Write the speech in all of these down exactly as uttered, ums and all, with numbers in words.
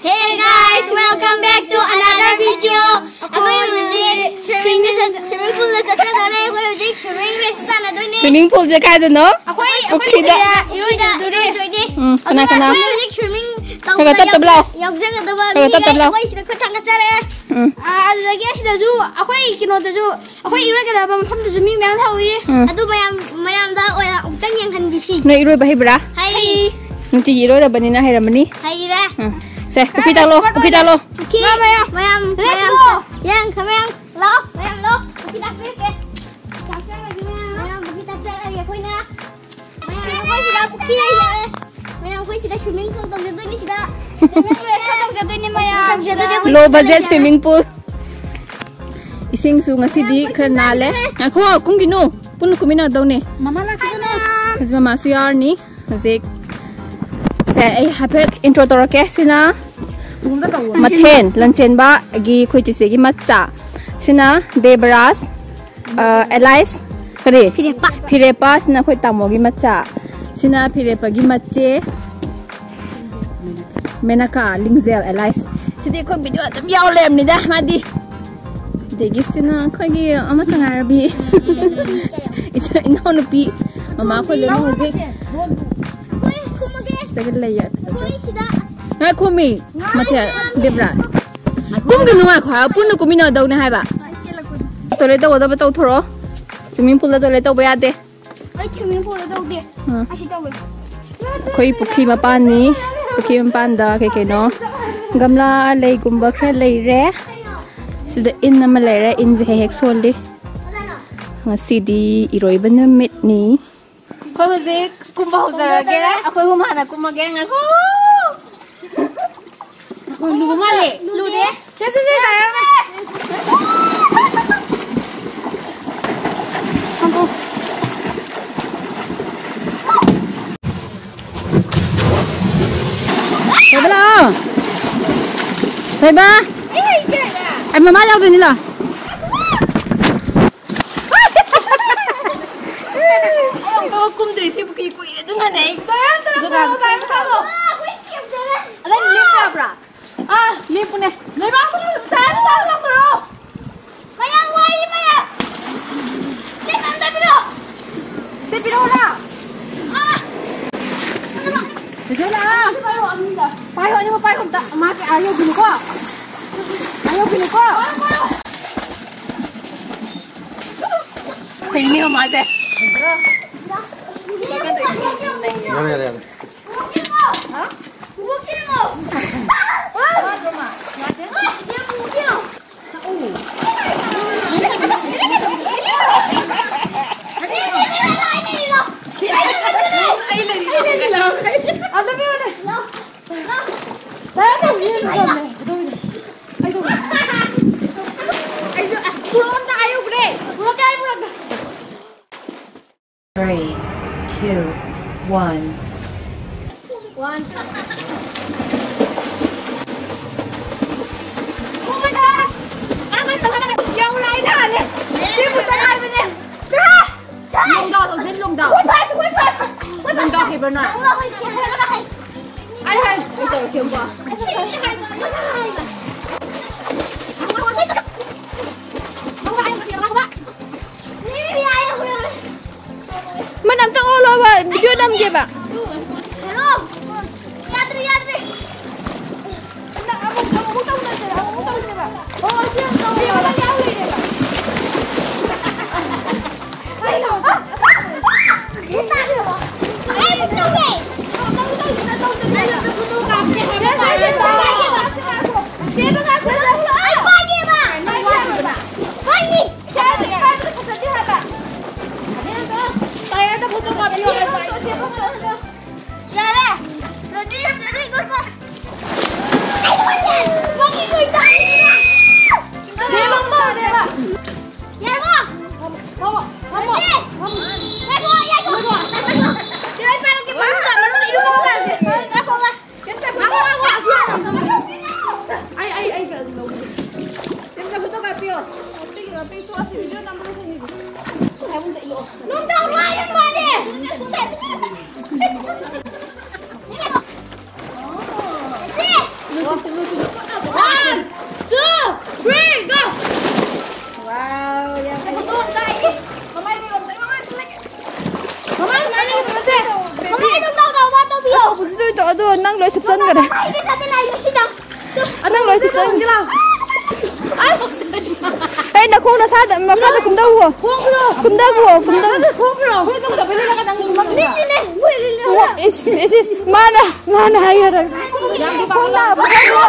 Hey guys, welcome back to another video. ꯑꯩꯈꯣꯏ ꯍꯧꯖꯤꯛ swimming swimming pool ꯗ ꯆꯠꯆꯗꯧꯔꯦ꯫ ꯑꯩꯈꯣꯏ ꯍꯧꯖꯤꯛ swimming race ꯁꯥꯟꯅꯗꯣꯏꯅꯦ꯫ Swimming pool ꯁꯦ ꯀꯥꯏꯗꯅꯣ? ꯑꯩꯈꯣꯏ ꯑꯩꯈꯣꯏ ꯄꯨꯈ꯭ꯔꯤꯗ꯫ ꯄꯨꯈ꯭ꯔꯤꯗ ꯏꯔꯣꯏꯗ ꯏꯔꯣꯏꯗꯣꯏꯅꯦ꯫ ꯎꯝ, ꯀꯅꯥ ꯑꯗꯨꯒ ꯀꯅꯥ? ꯑꯩꯈꯣꯏ ꯍꯧꯖꯤꯛ swimming ꯈꯔ ꯈꯔ ꯇꯧꯕꯗ ꯇꯞ ꯇꯞ ꯂꯥꯎ꯫ ꯌꯥꯎꯖꯒꯗꯕ ꯈꯔ ꯈꯔ ꯃꯤꯈꯩ ꯇꯞ ꯇꯞ ꯂꯥꯎ꯫ ꯑꯩꯈꯣꯏ ꯁꯤꯗ ꯈꯨꯠ ꯊꯥꯡꯒꯠꯆꯔꯦ꯫ ꯎꯝ꯫ ꯑ, ꯑꯗꯨꯗꯒꯤ ꯑꯁꯤꯗꯁꯨ ꯑꯩꯈꯣꯏ ꯀꯩꯅꯣꯗꯁꯨ ꯑꯩꯈꯣꯏ ꯏꯔꯣꯏꯒꯗꯕ ꯃꯐꯝꯗꯨꯁꯨ ꯃꯤ ꯃꯌꯥꯝ ꯂꯥꯛꯍꯧꯏ꯫ ꯎꯝ꯫ ꯑꯗꯨ ꯃꯌꯥꯝ ꯃꯌꯥꯝꯗ ꯑꯣꯏꯅ ꯑꯃꯨꯛꯇꯪ ꯌꯦꯡꯍꯟꯈꯤꯁꯤ꯫ ꯅꯣꯏ ꯏꯔꯣꯏꯕ ꯍꯩꯕ꯭ꯔꯥ? ꯍꯩ꯫ ꯅꯨꯡꯇꯤꯒꯤ ꯏꯔꯣꯏꯔꯕꯅꯤꯅ ꯍꯩꯔꯝꯃꯅꯤ꯫ ꯍꯩꯔꯦ꯫ ꯎꯝ꯫ ꯁꯦ, ꯄꯨꯈ꯭ꯔꯤ ꯇꯥꯛꯂꯣ, ꯄꯨꯈ꯭ꯔꯤ ꯇꯥꯛꯂꯣ꯫ ꯑꯣꯀꯦ꯫ ꯃꯌꯥꯝ, ꯃꯌꯥꯝ, ꯃꯌꯥꯝ, ꯃꯌꯥꯝ, ꯂꯥꯛꯑꯣ, ꯃꯌꯥꯝ, ꯂꯥꯛꯑꯣ꯫ ꯄꯨꯈ꯭ꯔꯤ ꯇꯥꯛꯄꯤꯔꯛꯀꯦ꯫ ꯇꯥꯛꯆꯔꯒꯦ ꯃꯌꯥꯝ꯫ ꯃꯌꯥꯝ, ꯄꯨꯈ꯭ꯔꯤ ꯇꯥꯛꯆꯔꯒꯦ ꯑꯩꯈꯣꯏꯅ꯫ ꯃꯌꯥꯝ, ꯑꯩꯈꯣꯏ ꯁꯤꯗ ꯄꯨꯈ꯭ꯔꯤ ꯂꯩꯖꯔꯦ꯫ ꯃꯌꯥꯝ, ꯑꯩꯈꯣꯏ ꯁꯤꯗ swimming pool ꯇꯧꯖꯗꯣꯏꯅꯤ ꯁꯤꯗ꯫ Swimming pool ꯇꯧꯖꯗꯣꯏꯅꯤ ꯃꯌꯥꯝ꯫ ꯇꯧꯖꯗꯣꯏꯅꯤ ꯑꯩꯈꯣꯏ low ꯁꯤꯗ budget ꯂꯩꯖꯔꯦ꯫ Swimming pool꯫ ꯏꯁꯤꯡꯁꯨ ꯉꯁꯤꯗꯤ ꯈꯔ ꯅꯥꯜꯂꯦ꯫ ꯉꯥꯏꯈꯣ, ꯀꯨꯝꯈꯤꯅꯨ꯫ ꯄꯨꯟꯅ ꯀꯨꯝꯃꯤꯟꯅꯗꯧꯅꯦ꯫ ꯃꯃꯥ ꯂꯥꯛꯈꯤꯁꯅꯨ꯫ ꯍꯧꯖꯤꯛ ꯃꯃꯥꯁꯨ ꯌꯥꯎꯔꯅꯤ꯫ ꯍꯧꯖꯤꯛ ꯁꯦ, ꯑꯩ ꯍꯥꯏꯐꯦꯠ intro ꯇꯧꯔꯛꯀꯦ꯫ ꯁꯤꯅ ꯃꯊꯦꯟ, ꯂꯟꯆꯦꯟꯕꯒꯤ ꯑꯩꯈꯣꯏ ꯆꯤꯆꯦꯒꯤ ꯃꯆꯥ꯫ ꯁꯤꯅ ꯗꯦꯕꯔꯥꯖ, ꯑ, ꯑꯦꯂꯥꯏꯁ, ꯀꯔꯤ? ꯐꯤꯔꯦꯞꯄ꯫ ꯐꯤꯔꯦꯞꯄ, ꯁꯤꯅ ꯑꯩꯈꯣꯏ ꯇꯥꯃꯣꯒꯤ ꯃꯆꯥ꯫ ꯁꯤꯅ ꯐꯤꯔꯦꯞꯄꯒꯤ ꯃꯆꯦ꯫ ꯃꯦꯅꯀꯥ, ꯂꯤꯡꯖꯦꯜ, ꯑꯦꯂꯥꯏꯁ꯫ ꯁꯤꯗꯤ ꯑꯩꯈꯣꯏ video ꯑꯗꯨꯝ ꯌꯥꯎ ꯂꯩꯔꯝꯅꯤꯗ ꯃꯥꯗꯤ꯫ ꯑꯗꯒꯤ ꯁꯤꯅ ꯑꯩꯈꯣꯏꯒꯤ ꯑꯃꯠꯇ ꯉꯥꯏꯔꯕꯤ ꯏꯆꯥ, ꯏꯅꯥꯎꯅꯨꯄꯤ꯫ ꯃꯃꯥ ꯑꯩꯈꯣꯏ ꯂꯣꯏꯅ ꯍꯧꯖꯤꯛ ꯁꯤꯗꯒ ꯂꯩꯌꯦ꯫ ꯉꯥꯏꯈꯣꯃꯤ, ꯃꯊꯦꯜ ꯗꯦꯕ꯭ꯔꯥꯖ꯫ ꯀꯨꯝꯒꯤꯅꯨ, ꯉꯥꯏꯈꯣ ꯍꯥꯏꯕ, ꯄꯨꯟꯅ ꯀꯨꯝꯃꯤꯟꯅꯗꯧꯅꯦ ꯍꯥꯏꯕ꯫ Toilet ꯇꯧꯒꯗꯕ ꯇꯧꯊꯣꯔꯛꯑꯣ꯫ Swimming pool ꯗ toilet ꯇꯧꯕ ꯌꯥꯗꯦ꯫ ꯑꯩ swimming pool ꯗ ꯇꯧꯗꯦ꯫ ꯑꯥ꯫ ꯑꯁꯤ ꯇꯧꯋꯦ꯫ ꯑꯩꯈꯣꯏ ꯄꯨꯈ꯭ꯔꯤ ꯃꯄꯥꯟꯅꯤ꯫ ꯄꯨꯈ꯭ꯔꯤ ꯃꯄꯥꯟꯗ ꯀꯩ ꯀꯩꯅꯣ ꯒꯝꯂꯥ ꯂꯩꯒꯨꯝꯕ ꯈꯔ ꯂꯩꯔꯦ꯫ ꯁꯤꯗ ꯏꯟ ꯑꯃ ꯂꯩꯔꯦ꯫ ꯏꯟꯁꯦ ꯍꯦꯛ ꯍꯦꯛ ꯁꯣꯜꯂꯤ꯫ ꯉꯁꯤꯗꯤ ꯏꯔꯣꯏꯕ ꯅꯨꯃꯤꯠꯅꯤ꯫ ꯑꯩꯈꯣꯏ ꯍꯧꯖꯤꯛ ꯀꯨꯝꯕ ꯍꯧꯖꯔꯒꯦ꯫ ꯑꯩꯈꯣꯏ ꯑꯍꯨꯝ ꯍꯥꯟꯅ ꯀꯨꯝꯃꯒꯦ꯫ ꯉꯥꯏꯈꯣ꯫ ꯂꯨꯕ ꯃꯥꯜꯂꯦ꯫ ꯂꯨꯗꯦ꯫ ꯁꯦ, ꯁꯦ, ꯁꯦ, ꯇꯥꯔꯝꯃꯦ꯫ ꯊꯣꯏꯕ ꯂꯥꯛꯑꯣ꯫ ꯊꯣꯏꯕ꯫ ꯑꯩ ꯃꯃꯥ ꯌꯥꯎꯗꯣꯏꯅꯤ ꯂꯥꯛꯑꯣ꯫ ꯑꯩ ꯑꯃꯨꯛꯇ ꯀꯨꯝꯗ꯭ꯔꯤ ꯁꯤ ꯄꯨꯈ꯭ꯔꯤ ꯀꯨꯏꯔꯦ ꯑꯗꯨꯅꯅꯦ ꯑꯩ ꯖꯒꯥꯁꯦ ꯈꯪꯗ꯭ꯔꯕ꯫ ꯑꯗ ꯂꯦꯞ ꯌꯥꯕ꯭ꯔꯥ? ꯃꯥꯁꯦ ꯑꯥ ꯌꯧꯕꯤꯅꯨꯀꯣ꯫ ꯑꯥ ꯌꯧꯕꯤꯅꯨꯀꯣ꯫ ꯊꯦꯡꯉꯦꯕ ꯃꯥꯁꯦ꯫ ꯌꯥꯔꯦ, ꯌꯥꯔꯦ, ꯌꯥꯔꯦ꯫ Three, two, one. One. ꯌꯧꯔꯦ, ꯑꯩꯅ ꯍꯥꯜꯂꯦ꯫ ꯁꯤꯕꯨ ꯇꯉꯥꯏꯕꯅꯦ꯫ ꯂꯣꯡꯗꯥ ꯂꯧꯁꯤꯟ, ꯂꯣꯡꯗꯥ꯫ ꯂꯣꯡꯗꯥ ꯍꯩꯕ꯭ꯔꯥ ꯅꯪ? ꯑꯩ ꯍꯥꯏ, ꯑꯩ ꯇꯧꯔꯛꯀꯦ, ꯑꯃꯨꯛꯀꯣ꯫ ꯃꯅꯝ ꯑꯝꯇ ꯑꯣꯜꯂꯣꯕ, video ꯅꯝꯒꯦꯕ꯫ ꯌꯥꯗ꯭ꯔꯦ, ꯌꯥꯗ꯭ꯔꯦ꯫ ꯑꯃꯨꯛ, ꯑꯃꯨꯛ ꯇꯧꯅꯁꯦꯕ, ꯑꯃꯨꯛ ꯇꯧꯁꯦꯕ꯫ ꯑꯣ, ꯁꯤ ꯌꯥꯝ ꯇꯧꯋꯦꯕ꯫ ꯌꯥꯔꯦ꯫ Ready, ready, go for. ꯌꯥꯔꯕꯣ? ꯐꯝꯃꯣ, ꯐꯝꯃꯣ, ꯐꯝꯃꯣ꯫ ꯌꯥꯏꯈꯣ, ꯌꯥꯏꯈꯣ, ꯌꯥꯏꯈꯣ꯫ ꯁꯤ ꯑꯩ ꯄꯥꯏꯔꯛꯀꯦ, ꯄꯥꯏꯔꯛꯀꯦ꯫ ꯃꯅꯨꯡꯗ ꯏꯔꯨ ꯃꯅꯨꯡꯗ ꯂꯥꯛꯑꯒꯦ꯫ ꯉꯥꯏꯈꯣ, ꯉꯥꯏꯈꯣ꯫ ꯀꯩꯝꯇ ꯉꯥꯏꯈꯣ, ꯉꯥꯏꯈꯣ, ꯑꯁꯤ ꯉꯥꯏꯈꯣ꯫ ꯑꯩ, ꯑꯩ, ꯑꯩ ꯀꯩꯅꯣ ꯂꯧꯒꯦ꯫ ꯀꯩꯝꯇ ꯐꯣꯇꯣ ꯀꯥꯞꯄꯤꯌꯣ꯫ ꯀꯥꯞꯄꯤꯒꯦ, ꯀꯥꯞꯄꯤꯒꯦ꯫ ꯇꯣꯛꯑꯁꯤ, ꯚꯤꯗꯤꯑꯣ ꯅꯝꯕ ꯂꯣꯏꯁꯤꯟꯈꯤꯒꯦ꯫ ꯅꯨꯡꯗꯥꯡ ꯋꯥꯏꯔꯝ ꯃꯥꯜꯂꯦ꯫ One, two, three, go! Wow, ꯌꯥꯝ ꯐꯩ꯫ ꯃꯃꯥꯏ ꯂꯣꯏꯔꯝꯗꯦ, ꯃꯃꯥꯏ ꯂꯣꯏꯔꯝꯗꯦ꯫ ꯃꯃꯥꯏ ꯂꯣꯏꯔꯝꯗꯦ꯫ ꯃꯃꯥꯏ ꯂꯣꯏꯔꯝꯗꯦ, ꯇꯧꯕꯤꯌꯣ꯫ ꯑꯗꯣ ꯅꯪ ꯂꯣꯏ ꯁꯨꯞꯆꯟꯈꯔꯦ꯫ ꯄꯥꯏꯒꯦ ꯁꯥꯇꯤꯟ ꯂꯥꯏ ꯃꯁꯤꯗ꯫ ꯑ, ꯅꯪ ꯂꯣꯏ ꯁꯨꯞꯆꯟꯈꯔꯦ꯫ ꯑꯁ! ꯑꯩ ꯅꯈꯣꯡ ꯅꯁꯥꯗ ꯃꯈꯥꯗ ꯀꯨꯝꯗꯧꯋꯣ꯫ ꯈꯣꯡꯈ꯭ꯔꯣ꯫ ꯀꯨꯝꯗꯧꯋꯣ, ꯀꯨꯝꯗꯧ꯫ ꯈꯣꯡꯈ꯭ꯔꯣ꯫ ꯅꯤꯛꯏꯅꯦ꯫ ꯏꯁ, ꯏꯁ, ꯏꯁ꯫ ꯃꯥꯅ, ꯃꯥꯅ ꯍꯥꯏꯔꯒ꯫ ꯈꯣꯡ ꯅꯥꯕ ꯈꯣꯡꯈ꯭ꯔꯣ꯫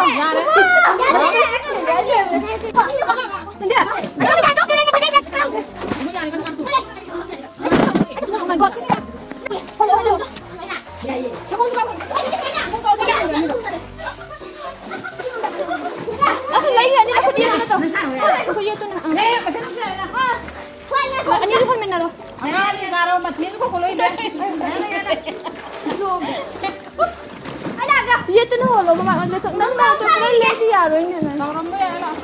ꯑꯁ, ꯂꯩ, ꯑꯅꯤ ꯂꯧꯈꯠ, ꯌꯦꯠꯇꯨꯅ ꯇꯧ꯫ ꯂꯧꯈꯠ, ꯌꯦꯠꯇꯨꯅ꯫ ꯑꯅꯤꯗꯨ ꯐꯝꯃꯤꯟꯅꯔꯣ꯫ ꯑꯉꯥꯡꯒꯤ ꯉꯥꯔꯧ ꯃꯊꯦꯜ ꯀꯣꯛꯄ ꯂꯣꯏ ꯂꯩ꯫ ꯌꯦꯠꯇꯨꯅ ꯍꯣꯜꯂꯣ, ꯃꯃꯥ, ꯅꯪ ꯅꯥꯛꯇ ꯂꯣꯏ ꯂꯦꯞꯄꯤ ꯌꯥꯔꯣꯏꯅꯦ ꯅꯪ꯫ ꯇꯧꯔꯝꯕ ꯌꯥꯏ ꯂꯥꯎ꯫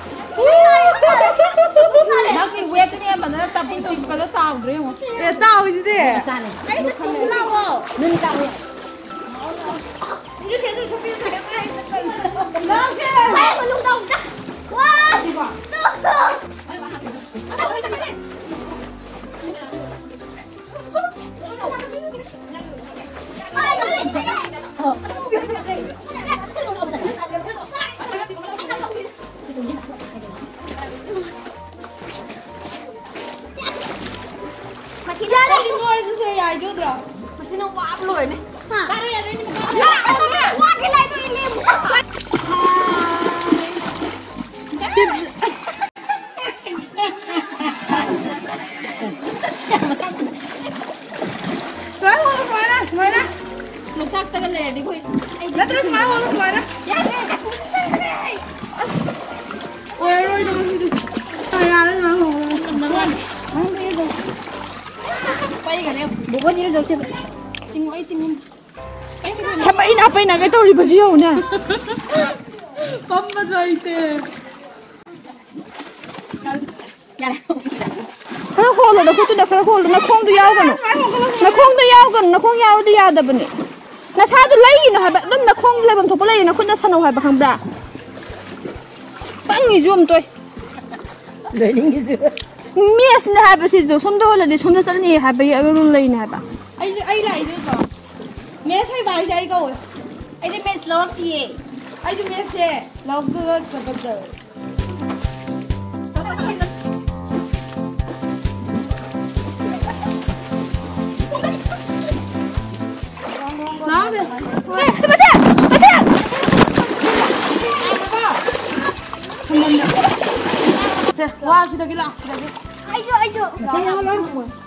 ꯅꯪꯒꯤ ꯋꯦꯠꯇꯨꯅ ꯍꯦꯟꯃꯟꯗꯅ ꯇꯞꯄꯤ ꯇꯞꯄꯤ ꯀꯩꯅꯣ ꯇꯥꯎꯗ꯭ꯔꯦ ꯌꯦꯡꯉꯣ꯫ ꯑꯦ, ꯇꯥꯎꯏꯁꯤꯗꯤ꯫ ꯃꯆꯥꯅꯦ꯫ ꯑꯩ ꯆꯠꯁꯤ ꯂꯥꯛꯑꯣ꯫ ꯅꯪ ꯇꯥꯎꯑꯣ꯫ ꯂꯥꯛꯑꯣ꯫ ꯃꯅꯨꯡ ꯇꯧꯗ꯫ ꯋꯥ! Two, two. ꯃꯊꯤꯅ ꯅꯣꯏꯁꯨ ꯁꯦ ꯌꯥꯏꯗꯨꯗ꯭ꯔꯣ? ꯃꯊꯤꯅ ꯋꯥꯕ ꯂꯣꯏꯔꯦ꯫ ꯍꯥ? ꯋꯥꯒꯦ ꯂꯥꯏꯗꯣ ꯏꯜꯂꯦ꯫ ꯁꯨꯃꯥꯏꯅ ꯍꯣꯜꯂꯣ, ꯁꯨꯃꯥꯏꯅ, ꯁꯨꯃꯥꯏꯅ꯫ ꯂꯣꯛꯇꯥꯛꯇꯒ ꯂꯩꯔꯗꯤ ꯑꯩꯈꯣꯏ ꯅꯠꯇ꯭ꯔ ꯁꯨꯃꯥꯏꯅ ꯍꯣꯜꯂꯣ, ꯁꯨꯃꯥꯏꯅ꯫ ꯌꯥꯔꯦ, ꯑꯁ꯫ ꯑꯣꯏꯔꯔꯣꯏꯗꯕ ꯁꯤꯗꯤ꯫ ꯌꯥꯔꯦ, ꯁꯨꯃꯥꯏꯅ ꯍꯣꯜꯂꯣ꯫ ꯄꯩꯒꯅꯦ꯫ ꯕꯣꯕꯣꯟ ꯏꯔꯨꯖꯧꯁꯦ꯫ ꯆꯤꯡꯉꯣ, ꯑꯩ ꯆꯤꯡꯉꯣ꯫ ꯁꯝꯃꯩ ꯅꯥꯄꯩ ꯅꯥꯒꯦ ꯇꯧꯔꯤꯕꯁꯤ ꯌꯦꯡꯉꯨꯅꯦ꯫ ꯐꯝꯕꯁꯨ ꯍꯩꯇꯦ꯫ ꯌꯥꯔꯦ꯫ ꯈꯔ ꯍꯣꯜꯂꯣ, ꯅꯈꯨꯠꯇꯨꯗ ꯈꯔ ꯍꯣꯜꯂꯣ, ꯅꯈꯣꯡꯗꯣ ꯌꯥꯎꯒꯅꯨ꯫ ꯅꯈꯣꯡꯗꯣ ꯌꯥꯎꯒꯅꯨ, ꯅꯈꯣꯡ ꯌꯥꯎꯔꯗꯤ ꯌꯥꯗꯕꯅꯦ꯫ ꯅꯁꯥꯗꯣ ꯂꯩꯒꯤꯅꯣ ꯍꯥꯏꯕ, ꯑꯗꯨꯝ ꯅꯈꯣꯡꯗ ꯂꯩꯐꯝ ꯊꯣꯛꯄ ꯂꯩꯌꯦ, ꯅꯈꯨꯠꯅ ꯁꯥꯟꯅꯧ ꯍꯥꯏꯕ, ꯈꯪꯕ꯭ꯔꯥ? ꯄꯪꯉꯤꯁꯨ ꯑꯃ ꯇꯣꯏ꯫ ꯂꯣꯏꯅꯤꯡꯉꯤꯁꯨ꯫ ꯃꯦꯁꯅꯦ ꯍꯥꯏꯕꯁꯤꯁꯨ ꯁꯣꯝꯗ ꯍꯣꯜꯂꯗꯤ ꯁꯣꯝꯗ ꯆꯠꯅꯤ ꯍꯥꯏꯕꯒꯤ ꯑꯔꯨꯜ ꯂꯩꯅꯦ ꯍꯥꯏꯕ꯫ ꯑꯩꯁꯨ, ꯑꯩ ꯂꯥꯛꯏꯁꯦ ꯎꯗ꯭ꯔꯣ? ꯃꯦꯁ ꯍꯩꯕ ꯍꯥꯏꯁꯦ ꯑꯩ ꯀꯧꯋꯦ꯫ ꯑꯩꯗꯤ ꯃꯦꯠꯁ ꯂꯧꯔꯛꯇꯤꯌꯦ꯫ ꯑꯩꯁꯨ ꯃꯦꯠꯁꯁꯦ ꯂꯧꯖꯔꯛꯇꯕꯗ꯫ ꯂꯥꯎꯗꯦ꯫ ꯑꯦ, ꯃꯊꯛ! ꯃꯊꯛ! ꯁꯦ, ꯋꯥ ꯁꯤꯗꯒꯤ ꯂꯥꯛꯑꯣ, ꯁꯤꯗꯒꯤ꯫ ꯑꯩꯁꯨ, ꯑꯩꯁꯨ꯫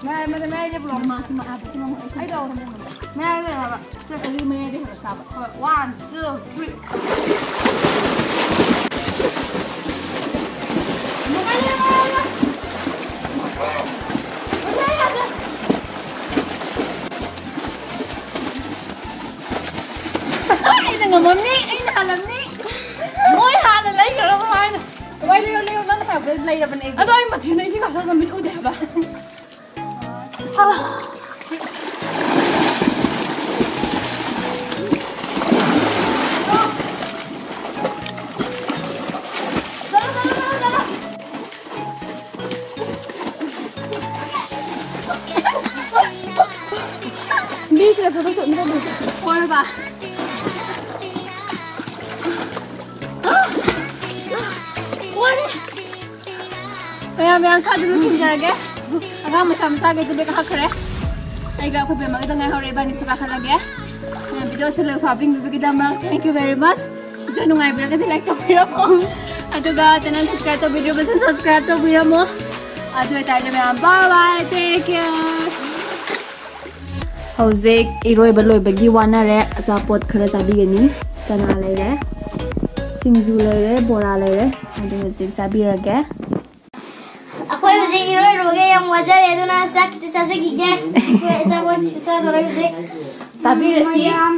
ꯃꯌꯥꯏ, ꯃꯌꯥꯏ, ꯃꯌꯥꯏ ꯂꯦꯞꯄꯨ ꯂꯥꯎ꯫ ꯃꯥꯁꯤ ꯃꯥ ꯑꯥꯗ ꯁꯤ ꯃꯥ ꯑꯩ ꯑꯩꯗꯣ꯫ ꯃꯌꯥꯏ ꯂꯩꯔꯕ꯫ ꯑꯩꯒꯤ ꯃꯌꯥꯏꯗ ꯍꯦꯟꯅ ꯆꯥꯕ꯫ ꯍꯣꯏ, one, two, three. ꯑꯩꯅ ꯉꯝꯃꯝꯅꯤ, ꯑꯩꯅ ꯍꯥꯜꯂꯝꯅꯤ꯫ ꯃꯣꯏ ꯍꯥꯟꯅ ꯂꯩꯈ꯭ꯔꯕ ꯍꯥꯏꯅ꯫ ꯋꯥꯏ, ꯂꯩꯔꯣ, ꯂꯩꯔꯣ, ꯅꯪꯅ ꯍꯥꯏꯕꯗ ꯂꯩꯔꯕꯅꯦ ꯑꯩꯗꯤ꯫ ꯑꯗꯣ ꯑꯩ ꯃꯊꯤꯅ ꯏꯁꯤꯡ ꯍꯥꯞꯆꯟꯕ ꯃꯤꯠ ꯎꯗꯦ ꯍꯥꯏꯕ꯫ ꯃꯤ ꯈꯔ ꯐꯕ ꯊꯣꯛꯅꯕ ꯍꯣꯏꯕ꯫ ꯋꯥꯔꯦ꯫ ꯃꯌꯥꯝ, ꯃꯌꯥꯝ ꯁꯥꯗꯨꯅ ꯊꯤꯟꯖꯔꯒꯦ꯫ ꯑꯉꯥꯡ ꯃꯆꯥ ꯃꯆꯥꯈꯩꯗꯨ ꯂꯣꯏ ꯀꯥꯈꯠꯈ꯭ꯔꯦ꯫ ꯑꯩꯒ ꯑꯩꯈꯣꯏ ꯕꯦꯝꯃꯒꯗ ꯉꯥꯏꯍꯧꯔꯦ, ꯏꯕꯥꯅꯤꯁꯨ ꯀꯥꯈꯠꯂꯒꯦ꯫ ꯃꯌꯥꯝ ꯚꯤꯗꯤꯑꯣꯁꯦ ꯂꯣꯏ ꯐꯥ ꯄꯤꯕꯤꯕꯒꯤꯗꯃꯛ thank you very much꯫ Video ꯅꯨꯡꯉꯥꯏꯕꯤꯔꯒꯗꯤ like ꯇꯧꯕꯤꯔꯝꯃꯣ꯫ ꯑꯗꯨꯒ channel subscribe ꯇꯧꯕꯤꯗ꯭ꯔꯤꯕꯁꯤꯡ subscribe ꯇꯧꯕꯤꯔꯝꯃꯣ꯫ ꯑꯗꯨ ꯑꯣꯏꯇꯥꯔꯗꯤ ꯃꯌꯥꯝ bye bye, take care꯫ ꯍꯧꯖꯤꯛ ꯏꯔꯣꯏꯕ ꯂꯣꯏꯕꯒꯤ ꯋꯥꯅꯔꯦ꯫ ꯑꯆꯥꯄꯣꯠ ꯈꯔ ꯆꯥꯕꯤꯒꯅꯤ꯫ ꯆꯅꯥ ꯂꯩꯔꯦ, ꯁꯤꯡꯖꯨ ꯂꯩꯔꯦ, ꯕꯣꯔꯥ ꯂꯩꯔꯦ꯫ ꯑꯗꯨ ꯍꯧꯖꯤꯛ ꯆꯥꯕꯤꯔꯒꯦ꯫ ꯑꯩꯈꯣꯏ ꯍꯧꯖꯤꯛ ꯏꯔꯣꯏꯔꯨꯕꯒꯤ ꯌꯥꯝ ꯋꯥꯖꯔꯦ, ꯑꯗꯨꯅ ꯆꯥꯛ ꯈꯤꯇ ꯆꯥꯖꯈꯤꯒꯦ꯫ ꯑꯩꯈꯣꯏ ꯑꯆꯥꯄꯣꯠ ꯈꯤꯇ ꯆꯥꯗꯣꯔꯦ ꯍꯧꯖꯤꯛ꯫ ꯆꯥꯕꯤꯔꯁꯤ꯫ ꯃꯌꯥꯝ,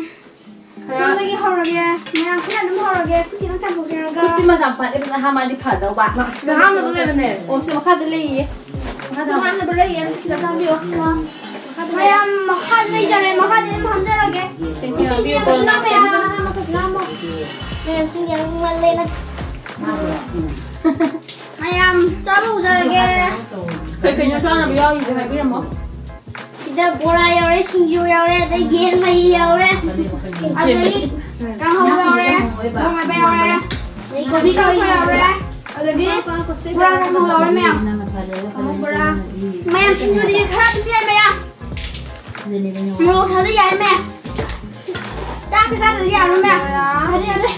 ꯁꯣꯝꯗꯒꯤ ꯍꯧꯔꯒꯦ꯫ ꯃꯌꯥꯝ ꯈꯨꯠꯅ ꯑꯗꯨꯝ ꯍꯧꯔꯒꯦ꯫ ꯈꯨꯠ ꯈꯤꯇꯪ ꯆꯥꯝꯊꯣꯛꯆꯔꯒ꯫ ꯈꯨꯠꯇꯤ ꯃꯆꯥ ꯐꯥꯠꯂꯦ, ꯐꯖꯅ ꯍꯥꯝꯃꯗꯤ ꯐꯗꯧꯕ꯫ ꯁꯤꯗ ꯍꯥꯝꯅꯕ ꯂꯩꯕꯅꯦ꯫ ꯑꯣ, ꯁꯤ ꯃꯈꯥꯗ ꯂꯩꯌꯦ꯫ ꯃꯈꯥꯗ ꯍꯥꯝꯅꯕ ꯂꯩꯌꯦ꯫ ꯁꯤꯗ ꯆꯥꯕꯤꯌꯣ꯫ ꯃꯈꯥꯗ ꯂꯩ꯫ ꯃꯌꯥꯝ ꯃꯈꯥꯗ ꯂꯩꯖꯔꯦ꯫ ꯃꯈꯥꯗ ꯑꯗꯨꯝ ꯍꯥꯝꯖꯔꯒꯦ꯫ ꯁꯦ, ꯁꯦ, ꯏꯁꯤꯡꯁꯦ ꯍꯥꯝꯕꯤꯌꯨ꯫ ꯌꯥꯝ ꯏꯪꯉꯝꯃꯦ꯫ ꯐꯖꯅ ꯍꯥꯝꯃꯣ, ꯐꯖꯅ ꯍꯥꯝꯃꯣ꯫ ꯃꯌꯥꯝ ꯏꯁꯤꯡꯁꯦ ꯌꯥꯝ ꯏꯪꯃꯜꯂꯦꯅ꯫ ꯃꯌꯥꯝ ꯆꯥꯕ ꯍꯧꯖꯔꯒꯦ꯫ ꯀꯩ ꯀꯩꯅꯣ ꯆꯥꯅꯕ ꯌꯥꯎꯔꯤꯁꯦ ꯍꯥꯏꯕꯤꯔꯝꯃꯣ꯫ ꯁꯤꯗ ꯕꯣꯔꯥ ꯌꯥꯎꯔꯦ, ꯁꯤꯡꯖꯨ ꯌꯥꯎꯔꯦ, ꯑꯗꯩ ꯌꯦꯟ ꯃꯍꯤ ꯌꯥꯎꯔꯦ꯫ ꯑꯗꯩ ꯀꯥꯡꯍꯧ ꯌꯥꯎꯔꯦ, ꯃꯣꯔꯣꯛ ꯃꯦꯠꯄ ꯌꯥꯎꯔꯦ, ꯀꯣꯕꯤ ꯀꯥꯡꯁꯣꯏ ꯌꯥꯎꯔꯦ, ꯑꯗꯒꯤ ꯕꯣꯔꯥ ꯀꯥꯡꯍꯧ ꯌꯥꯎꯔꯦ ꯃꯌꯥꯝ꯫ ꯕꯣꯔꯥ꯫ ꯃꯌꯥꯝ ꯁꯤꯡꯖꯨꯗꯤ ꯈꯔ ꯑꯗꯨꯝ ꯌꯥꯏ ꯃꯌꯥꯝ꯫ ꯃꯣꯔꯣꯛ ꯁꯥꯕꯗꯤ ꯌꯥꯏ ꯃꯌꯥꯝ꯫ ꯆꯥꯛꯀ ꯆꯥꯗ꯭ꯔꯗꯤ ꯌꯥꯔꯣꯏ ꯃꯌꯥꯝ꯫ ꯌꯥꯔꯦ, ꯌꯥꯔꯦ꯫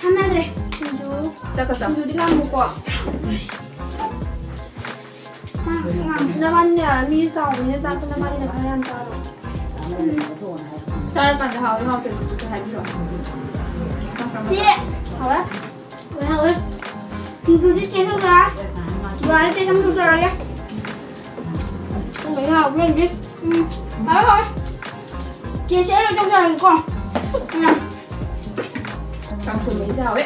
ꯁꯥꯟꯅꯗ꯭ꯔꯦ꯫ ꯁꯤꯡꯖꯨ꯫ ꯆꯥꯛꯀ ꯆꯥ꯫ ꯁꯤꯡꯖꯨꯗꯤ ꯂꯥꯝꯃꯨꯀꯣ꯫ ꯅꯕꯥꯅꯤꯅꯦ, ꯃꯤ ꯆꯥꯎꯕꯅꯤꯅ ꯆꯥꯛꯇꯣ ꯅꯕꯥꯅꯤꯅ ꯈꯔ ꯌꯥꯝ ꯆꯥꯔꯣ꯫ ꯆꯥꯔꯀꯥꯟꯗ ꯍꯥꯎꯏ ꯍꯥꯎꯇꯦ ꯑꯗꯨꯁꯨ ꯍꯥꯏꯕꯤꯔꯣ꯫ ꯁꯤ ꯍꯥꯎꯋꯦ? ꯍꯥꯎꯋꯦ, ꯍꯥꯎꯋꯦ꯫ ꯁꯤꯡꯖꯨꯗꯤ ꯆꯦ ꯁꯨꯖꯥ꯫ ꯕꯣꯔꯥꯗꯤ ꯆꯦ ꯁꯨꯝ ꯁꯨꯖꯔꯒꯦ꯫ ꯍꯥꯎꯋꯦ, ꯍꯥꯎꯋꯦ, ꯍꯥꯎꯋꯦ꯫ ꯎꯝ, ꯍꯥꯎꯋꯦ, ꯍꯥꯎꯋꯦ꯫ ꯆꯦ, ꯆꯦ, ꯑꯩ ꯂꯣꯏ ꯇꯧꯖꯔꯒꯦꯀꯣ꯫ ꯎꯝ꯫ ꯀꯥꯡꯁꯣꯏ ꯃꯍꯤꯁꯦ ꯍꯥꯎꯋꯦ꯫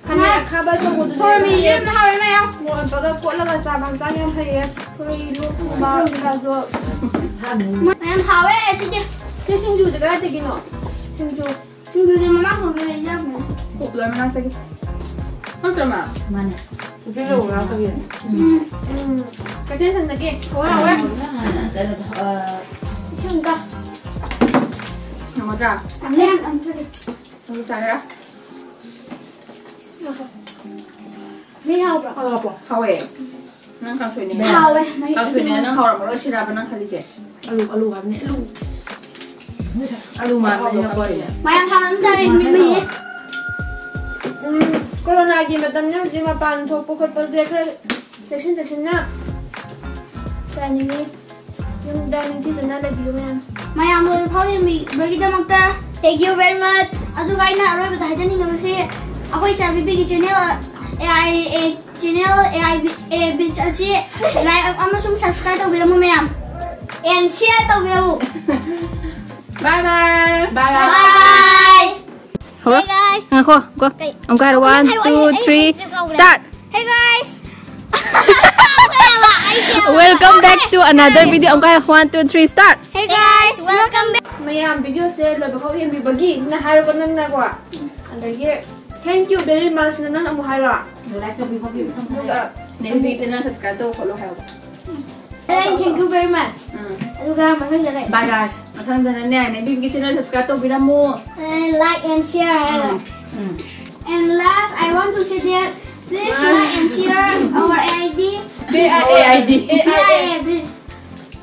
ꯈꯥꯃꯦꯟ ꯑꯈꯥꯕ ꯑꯆꯧꯕꯗꯨꯁꯨ ꯊꯣꯔꯃꯤꯁꯦ ꯌꯥꯝ ꯍꯥꯎꯋꯦ ꯃꯌꯥꯝ꯫ ꯃꯣꯔꯣꯛ ꯃꯦꯠꯄꯒ ꯀꯣꯠꯂꯒ ꯆꯥꯕ ꯍꯛꯆꯥꯡ ꯌꯥꯝ ꯐꯩꯌꯦ꯫ ꯑꯩꯈꯣꯏ ꯂꯣꯛ ꯊꯨꯡꯕ ꯀꯩꯀꯥꯁꯨ꯫ ꯃꯌꯥꯝ ꯍꯥꯎꯋꯦ ꯁꯤꯗꯤ꯫ ꯁꯤ ꯁꯤꯡꯖꯨꯁꯦ ꯀꯗꯥꯏꯗꯒꯤꯅꯣ? ꯁꯤꯡꯖꯨ꯫ ꯁꯤꯡꯖꯨꯁꯦ ꯃꯃꯥꯡ ꯈꯛꯇ ꯂꯩꯖꯕꯅꯦ꯫ ꯀꯣꯛꯂꯣꯏ ꯃꯅꯥꯛꯇꯒꯤ꯫ ꯅꯠꯇ꯭ꯔꯣ, ꯃꯥ? ꯃꯥꯅꯦ꯫ ꯎꯝ꯫ ꯎꯝ꯫ ꯀꯩꯊꯦꯜ ꯁꯪꯗꯒꯤ꯫ ꯍꯥꯎꯋꯦ, ꯍꯥꯎꯋꯦ꯫ ꯀꯩꯅꯣ, ꯑ, ꯏꯁꯤꯡ ꯑꯝꯇ꯫ ꯉꯝꯒꯗ꯭ꯔꯥ? ꯉꯝꯅꯤ, ꯉꯝꯅꯤ꯫ ꯅꯪꯁꯨ ꯆꯥꯒꯦꯔꯥ? ꯃꯤ ꯍꯥꯎꯕ꯭ꯔꯣ? ꯍꯥꯎꯕ꯭ꯔꯣ? ꯍꯥꯎꯋꯦ꯫ ꯅꯪ ꯀꯥꯡꯁꯣꯏꯅꯦ꯫ ꯍꯥꯎꯋꯦ, ꯃꯍꯤ ꯀꯥꯡꯁꯣꯏꯅꯦ, ꯈꯤꯇꯪ ꯅꯪ ꯍꯥꯎꯔꯝꯃꯔꯣꯏ ꯁꯤꯔꯥꯕ ꯅꯪ ꯈꯜꯂꯤꯁꯦ? ꯑꯂꯨ, ꯑꯂꯨ ꯍꯥꯏꯕꯅꯦ, ꯑꯂꯨ꯫ ꯑꯂꯨ ꯃꯥꯟꯕꯅꯤꯅꯀꯣ ꯑꯩꯅ꯫ ꯃꯌꯥꯝ ꯍꯥꯎꯅ ꯑꯗꯨꯝ ꯆꯥꯔꯦ, ꯃꯤ ꯃꯍꯤ꯫ ꯎꯝ, ꯀꯣꯔꯣꯅꯥꯒꯤ ꯃꯇꯝꯅꯤꯅ ꯍꯧꯖꯤꯛ ꯃꯄꯥꯟ ꯊꯣꯛꯄ ꯈꯣꯠꯄꯁꯦ ꯈꯔ ꯆꯦꯛꯁꯤꯟ ꯆꯦꯛꯁꯤꯟꯅ ꯆꯥꯅꯤꯡꯉꯤ꯫ ꯌꯨꯝꯗ ꯅꯤꯡꯊꯤꯖꯅ ꯂꯩꯕꯤꯌꯨ ꯃꯌꯥꯝ꯫ ꯃꯌꯥꯝ ꯂꯣꯏꯕ ꯐꯥꯎ ꯌꯦꯡꯕꯤꯕꯒꯤꯗꯃꯛꯇ thank you very much꯫ ꯑꯗꯨꯒ ꯑꯩꯅ ꯑꯔꯣꯏꯕꯗ ꯍꯥꯏꯖꯅꯤꯡꯉꯤꯕꯁꯤ ꯑꯩꯈꯣꯏ ꯏꯆꯥ ꯕꯤꯕꯤꯒꯤ channel, A I A channel, A I B A beach ꯑꯁꯤ like ꯑꯃꯁꯨꯡ subscribe ꯇꯧꯕꯤꯔꯝꯃꯨ ꯃꯌꯥꯝ꯫ And share ꯇꯧꯕꯤꯔꯝꯃꯨ꯫ Bye bye꯫ Bye bye꯫ Bye bye꯫ ꯍꯧꯔꯣ꯫ Hey guys꯫ ꯉꯥꯏꯈꯣ, ꯉꯥꯏꯈꯣ꯫ ꯀꯩ? ꯑꯃꯨꯛꯀ ꯍꯥꯏꯔꯣ, one, two, three, start꯫ Hey guys꯫ Welcome back to another video꯫ ꯑꯃꯨꯛꯀ ꯍꯥꯏꯔꯣ, one, two, three, start꯫ Hey guys, welcome back꯫ ꯃꯌꯥꯝ videoꯁꯦ ꯂꯣꯏꯕ ꯐꯥꯎ ꯌꯦꯡꯕꯤꯕꯒꯤ ꯅꯪ ꯍꯥꯏꯔꯣꯀꯣ ꯅꯪꯅꯀꯣ꯫ ꯑꯗꯒꯤ thank you very much ꯅ ꯅꯪ ꯑꯃꯨꯛ ꯍꯥꯏꯔꯣ꯫ Like ꯇꯧꯕꯤꯌꯨ, ꯇꯧꯕꯤꯌꯨ, ꯇꯧꯕꯤꯌꯨ꯫ ꯑꯗꯨꯒ ꯅꯦ ꯕꯤꯕꯤ channel subscribe ꯇꯧ ꯈꯣꯠꯂꯣ ꯍꯥꯏꯔꯣ꯫ Thank you very much. ꯎꯝ ꯑꯗꯨꯒ ꯃꯊꯪꯗ ꯂꯩ. Bye guys. ꯃꯊꯪꯗꯅꯅꯦ ꯅꯦꯕꯤꯕꯤꯒꯤ channel subscribe ꯇꯧꯕꯤꯔꯝꯃꯨ. And like and share. Um And last, I want to say that please like and share our ID. AID. AIA, please.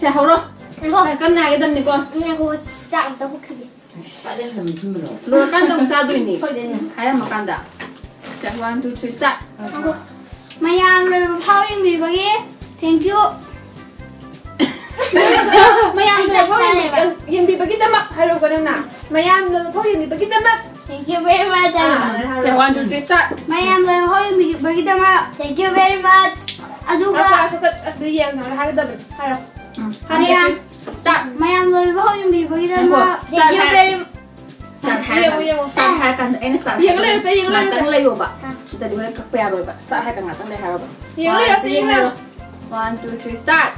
ꯁꯦ ꯍꯧꯔꯣ. ꯉꯥꯏꯈꯣ. ꯀꯟꯅ ꯍꯥꯏꯒꯗꯕꯅꯤꯀꯣ. ꯉꯥꯏꯈꯣ, ꯆꯥꯛ ꯑꯝꯇ ꯍꯨꯛꯈꯤꯒꯦ. ꯂꯣꯏꯔꯀꯥꯟꯗ ꯑꯃꯨꯛ ꯆꯥꯗꯣꯏꯅꯤ. ꯍꯥꯏꯔꯝꯃꯀꯥꯟꯗ. ꯁꯦ, one, two, three, start. ꯃꯌꯥꯝ ꯂꯣꯏꯕ ꯐꯥꯎ ꯌꯦꯡꯕꯤꯕꯒꯤ thank you. ꯃꯌꯥꯝ ꯂꯣꯏꯕ ꯐꯥꯎ ꯌꯦꯡꯕꯤꯕꯒꯤꯗꯃꯛ ꯍꯥꯏꯔꯛꯎꯀꯣ ꯅꯪꯅ. ꯃꯌꯥꯝ ꯂꯣꯏꯕ ꯐꯥꯎ ꯌꯦꯡꯕꯤꯕꯒꯤꯗꯃꯛ. Thank you very much. Say, one, two, three, start. ꯃꯌꯥꯝ ꯂꯣꯏꯕ ꯐꯥꯎ ꯌꯦꯡꯕꯤꯕꯒꯤꯗꯃꯛ thank you very much. ꯑꯗꯨꯒ ꯑꯁ ꯌꯦꯡꯉꯒ ꯍꯥꯏꯒꯗꯕꯅꯤ. ꯍꯥꯏꯔꯣ. ꯃꯌꯥꯝ Start. ꯃꯌꯥꯝ ꯂꯣꯏꯕ ꯐꯥꯎ ꯌꯦꯡꯕꯤꯕꯒꯤꯗꯃꯛ Thank you very much. Start ꯍꯥꯏꯔ ꯌꯦꯡꯉꯨ, ꯌꯦꯡꯉꯨ. Start ꯍꯥꯏꯔ ꯀꯥꯟꯗ ꯑꯩꯅ start ꯌꯦꯡꯉꯨ ꯍꯥꯏꯔ ꯂꯩꯔꯁꯦ, ꯌꯦꯡꯉꯨ ꯂꯩꯔꯁꯦ꯫ ꯉꯥꯛꯇꯪ ꯂꯩꯌꯣꯕ. ꯁꯤꯗꯗꯤ ꯍꯣꯔꯦꯟ ꯀꯛꯄ ꯌꯥꯔꯣꯏꯕ. Start ꯍꯥꯏꯔ ꯀꯥꯟꯗ ꯉꯥꯛꯇꯪ ꯂꯩ ꯍꯥꯏꯔꯣꯕ. ꯌꯦꯡꯉꯨ ꯂꯩꯔꯁꯦ, ꯌꯦꯡꯉꯨ ꯂꯩꯔꯣ꯫ One, two, three, start.